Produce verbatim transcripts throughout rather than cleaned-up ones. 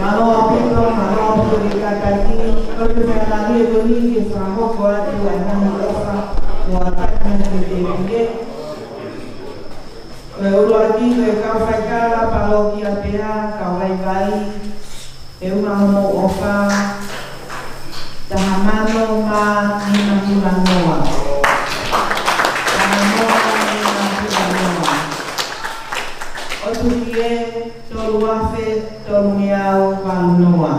Mālō ʻaupito, mālō ʻaupito ki he kātaki. Ko e meʻa lahi ʻe ko eni ke fakahoko atu ʻa e ngaahi ʻofa ʻo e kātaki ki he tēpile. Ko e ʻuluaki, ko e kau faikava palokia pea, kau vaivai, ʻe ua mo ʻofa, taha mano mā nima nima noa. Taha mano mā nima nima noa. ʻOtu ki he tolu afe tolungeau valu noa.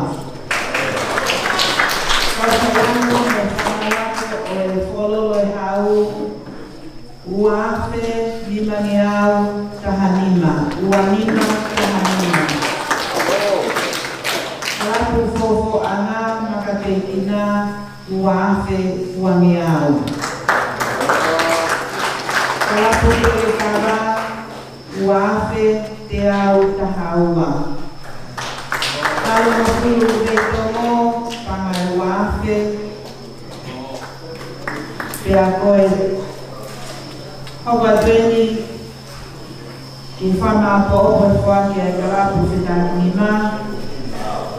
Kau faikava mo e fānau ako ʻo e Fuoloa ʻo e Hau, ua afe nimangeau taha nima, ua nima taha nima. Kalapu Fofoʻanga Makatekina, ua afe uangeau. Kalapu Pelekava, ua afe teau taha ua. Kalapu Fulu Vetomo, paʻanga ua afe. Pea ko e hoko atu eni ki he fakamaʻopoʻopo ʻo e foaki ʻa e kalapu fetākinima.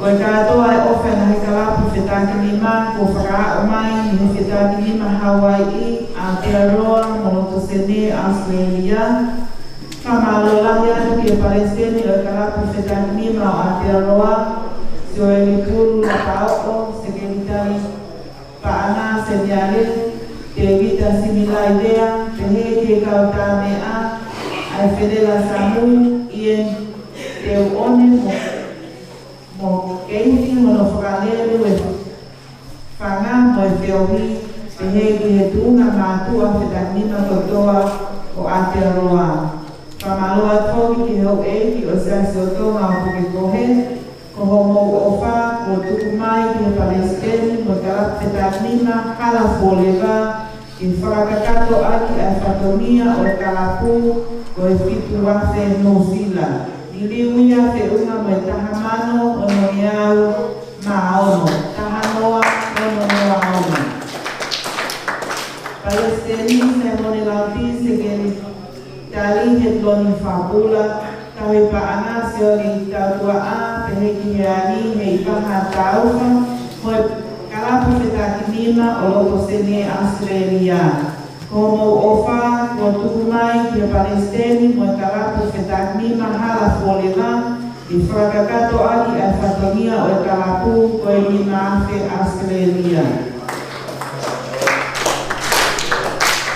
Ko e kātoa ʻa e ʻofa ʻa e ngaahi kalapu fetākinima kuo fakaaʻu mai mei he Fetākinima Hawaiʻi, Aotearoa mo Loto Senē ʻAositelēlia. Fakamālō lahi atu ki he Palesiteni ʻo e Kalapu Fetākinima ʻo Aotearoa, Sioeli Pulu Lapaoʻo, Sekelitali Paʻanga Seniale, Tēvita Similaivea, pehē ki he kau tāmeʻa, ʻa e Fenela Samu, Ieni Teuʻone mo, mo Keifi, mo hono fakalele ʻa e fanga mo e feohi, pehē ki he tuʻunga mātuʻa fetākinima kotoa ʻo Aotearoa. Fakamālō atu foki ki he houʻeiki ʻo e Siasi ʻo Tonga ʻo Pukekohe, ko hoʻomou ʻofa kuo tuku mai ki he Palesiteni mo e Kalapu Fetākinima Hala Fuoleva, ke fakakakato ʻaki ʻa e fatongia ʻo e kalapu ko e fitu afe Nuʻusila. Liliu ia feʻunga mo e taha mano onongeau mā ono, taha noa ono noa ono. Palesiteni Saimone Lauti, Sekeli- tali Hetiloni Fapula, Tauhi Paʻanga Sioli Tautuaʻa, pehē ki he Ani Heipaha Taufa, mo e Kalapu Fetākinima ʻo Loto Senē ʻAositelēlia. Ko hoʻomou ʻofa kuo tuku mai ki he Palesiteni mo e Kalapu Fetākinima Hala Fuoleva, ke fakakakato ʻaki ʻa e fatongia ʻo e kalapu ko e nima afe ʻAositelēlia.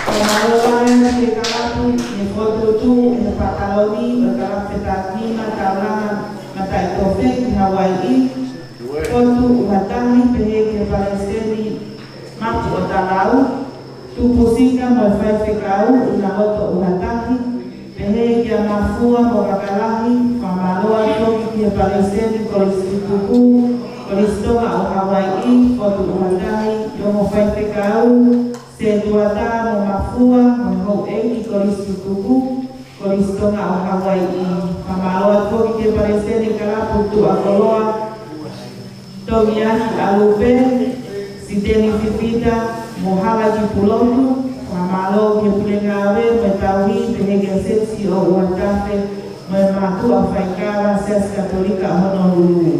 Fakamālō lahi atu ki he kalapu, ki he fokotuʻutuʻu ʻe he Pataloni ʻo e Kalapu Fetākinima Taulanga Mataʻitofe ki Hawaiʻi, Fotu ʻUhatahi, pehē ki he Palesiteni Mapu ʻo Talau, Tupu Sika mo e Faifekau ʻUnahoto ʻUhatahi, pehē kia Mafua mo Kakalahi, fakamālō atu foki ki he Palesiteni Kolisi Tutuku, Kolisi Tonga ʻo Hawaiʻi, Fotu ʻUhatahi, ʻi hoʻomo faifekau, Setuata mo Mafua, mo e houʻeiki Kolisi Tutuku, Kolisi Tonga ʻo Hawaiʻi. Fakamālō atu foki ki he Palesiteni Kalapu Tuʻakoloa, Tomiaki ʻAlupe, Siteni Fifita, mo Hala Kipulotu, fakamālō ki he pule ngāue mo e tauhi, pehē kia Sesi ʻo Uatafe, mo e mātuʻa faikava Siasi Katolika ʻo Honolulu.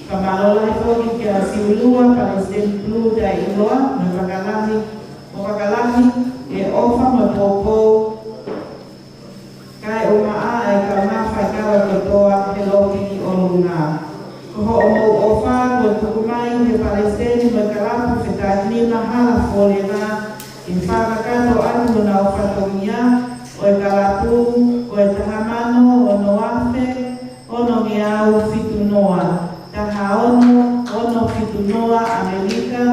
Fakamālō lahi foki kia Siulua, Palesiteni Pulu Taʻiloa, mo e Fakalahi, mo Fakalahi, ʻe ʻofa mo e poupou, kae ʻumaʻā ʻa e kaungā faikava kotoa he loki ʻi ʻolunga. Ko hoʻomou ʻofa kuo tuku mai he Palesiteni mo e Kalapu Fetākinima Hala Fuoleva, ke fakakakato ʻaki honau fatongia ʻo e kalapu ko e taha mano ono afe, onongeau fitu noa, taha ono, ono fitu noa ʻAmelika,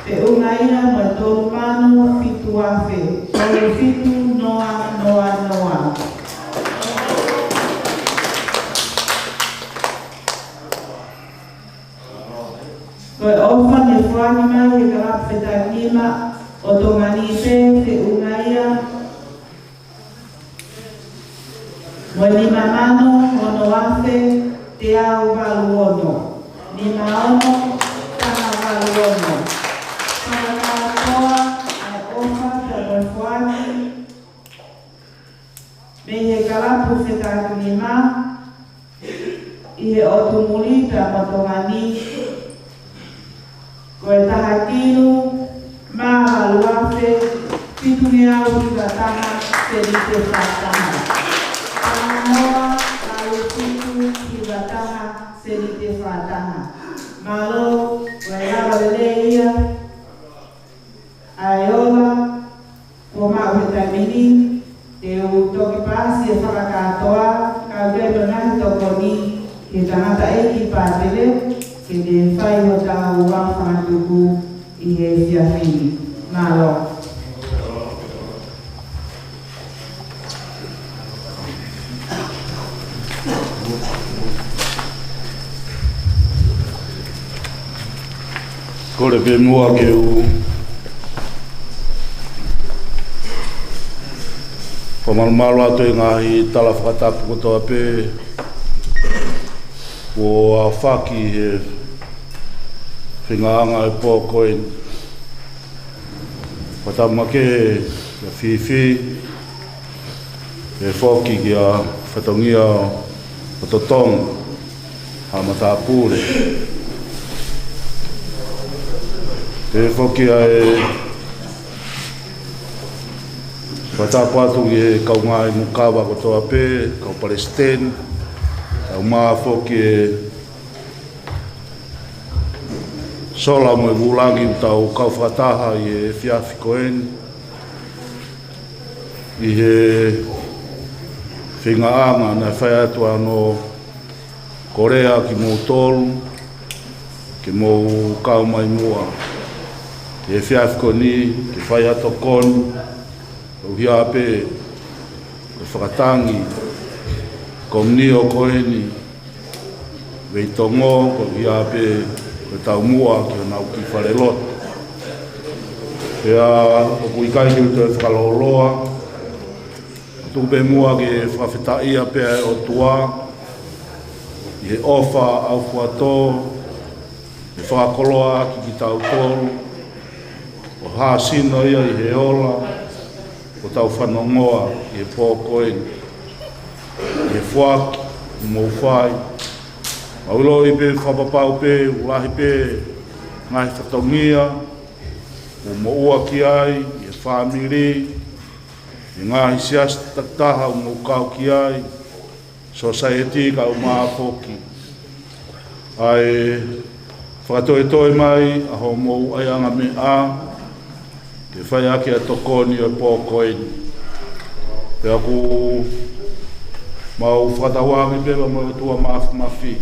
feʻunga ia mo e tolu mano fitu afe, tolu fitu noa noa noa. Ko e ʻofa ne foaki mai he Kalapu Fetākinima nima ʻo Tonga ni pē feʻunga ia mo e nima mano ono afe teau valu ono. Nima ono taha valu ono. Fakakātoa ʻa e ʻofa pea mo e foaki mei he kalapu fetakinima ʻi he ʻotu muli pea mo Tonga ni, ko e taha kilu mā valu afe fitungeau hiva taha seniti fā taha. Taha noa valu fitu hiva taha seniti fā taha. Mālō, ko e lava lelei ia ʻa e ola kuo maʻu he taimi ni. Te u toki paasi e fakakātoa, kau ai pē mo e ngaahi tokoni ki he tangataʻeiki pātele, ke ne fai hotau fakatupu ʻi he efiafi ni. Mālō. Kole pē muʻa ke u fakamalumalu atu e ngaahi tala fakatapu kotoa pē kuo aofaki he feingaʻanga e pō ko eni. Fakatapu makehe kia Fifi, pehē foki kia fatongia ʻo Totongi ha matāpule. Pehē foki ʻa e fakatapu atu ki he kau ngaahi mukava kotoa pē, kau palesiteni, kae ʻumaʻā foki e sola mo e vūlangi ʻoku tau kau fakataha ʻi he efiafi ko eni, ʻi he feingaʻanga naʻe fai atu ʻa hono kolea kimoutolu ke mou kau mai muʻa ʻi he efiafi ko eni ke fai ha tokoni, koeʻuhi pē ko e fakatangi komiunitī ko eni, Veitongo, koeʻuhi pē ko e taumuʻa ki honau kiʻi falelotu. Pea ʻoku ʻikai ke u toe fakalōloa, tuku pē muʻa ke fakafetaʻia pē ʻa e ʻOtua ʻi he ʻofa ʻaufuatō, ʻe fakakoloa ʻaki kitautolu, ʻo hāsino ia ʻi he ola kuo tau fanongoa ʻi he pō ko eni, ʻi he foaki ʻoku mou fai. Mau ʻiloʻi pē fakapapau pē ʻoku lahi pē ngaahi fatongia ʻoku mou ʻoatu ki ai, ʻi he fāmili, ʻi he ngaahi siasi takitaha ʻoku mou kau ki ai, sōsaieti kae ʻumaʻā foki ʻa e fakatoetoe mai ʻa hoʻomou ʻaiʻanga meʻa ke fai ʻaki ʻa e tokoni ʻo e pō ko eni. Pea ʻoku mau fakatauange pē ʻa e ʻOtua Māfimafi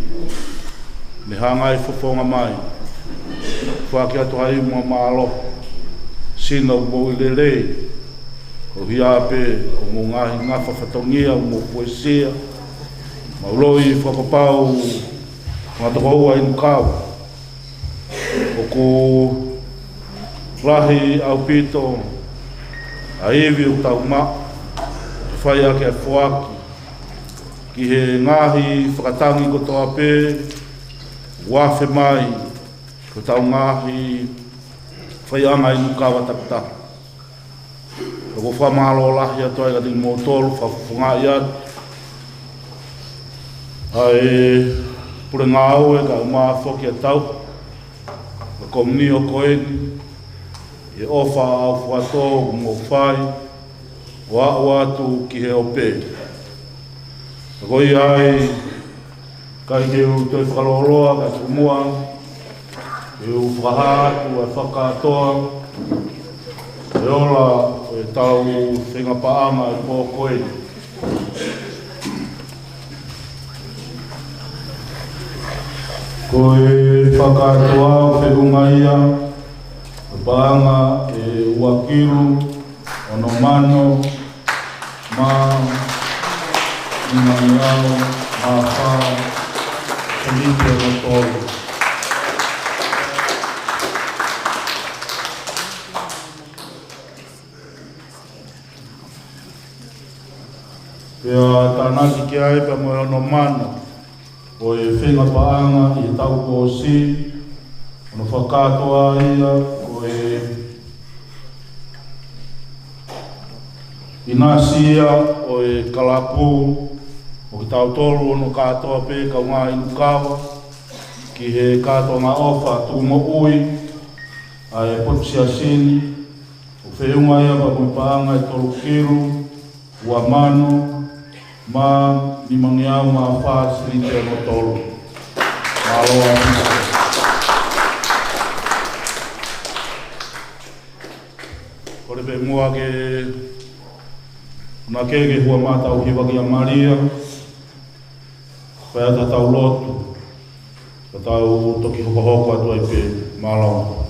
ne hanga ʻo fofonga mai, foaki atu ai mo e mālohi, sino moʻui lelei, koeʻuhi pē ko hoʻomou ngaahi ngafa fatongia ʻoku mou fuesia. Mau ʻiloʻi fakapapau, ngaahi tokoua inu kau, ʻoku lahi ʻaupito ʻa e ivi ʻoku tau maʻu ke fai ʻaki ʻa e foaki ki he ngaahi fakatangi kotoa pē ʻoku afe mai ki hotau ngaahi faiʻanga inu kava takitaha. ʻOku ou fakamālō lahi atu ai kiate kimoutolu, fakafofongaʻi atu ʻa e pule ngāue kae ʻumaʻā foki ʻa e tauhi ʻa e komiunitī ko eni, ʻi he ʻofa ʻaufuatō ʻoku mou fai ʻo aʻu atu ki he ope. Ka ko ia ai, ʻikai ke u toe fakalōloa, kae tuku muʻa ke u fakahā atu ʻa e fakakātoa ʻo e ola ʻo ʻetau feinga paʻanga ʻi he pō ko eni. Ko e fakakātoa ʻoku feʻunga ia ʻa e paʻanga ʻe ua kilu ono mano mā nimangeau mā fā seniti ono tolu. Pea tānaki ki ai pea mo e ono mano ʻo e feinga paʻanga ʻi he taʻu kuo ʻosi, ʻo ne fakakātoa ia ko e ʻinasi ia ʻo e kalapu, ʻo kitautolu hono kātoa pē kaungā inu kava ki he kātoanga ʻofa tuʻu moʻui ʻa e potu siasi ni, ʻo feʻunga ia pea mo e paʻanga ʻe tolu kilu, ua mano, mā nimangeau mā fā sēniti ʻe ono tolu. Mālō ʻaupito. Kole pē muʻa ke na ke ke hua mā tau hiva kia Malia. Pea ta tau lotu. Ka tau toki hokohoko atu ai pē. Mālō.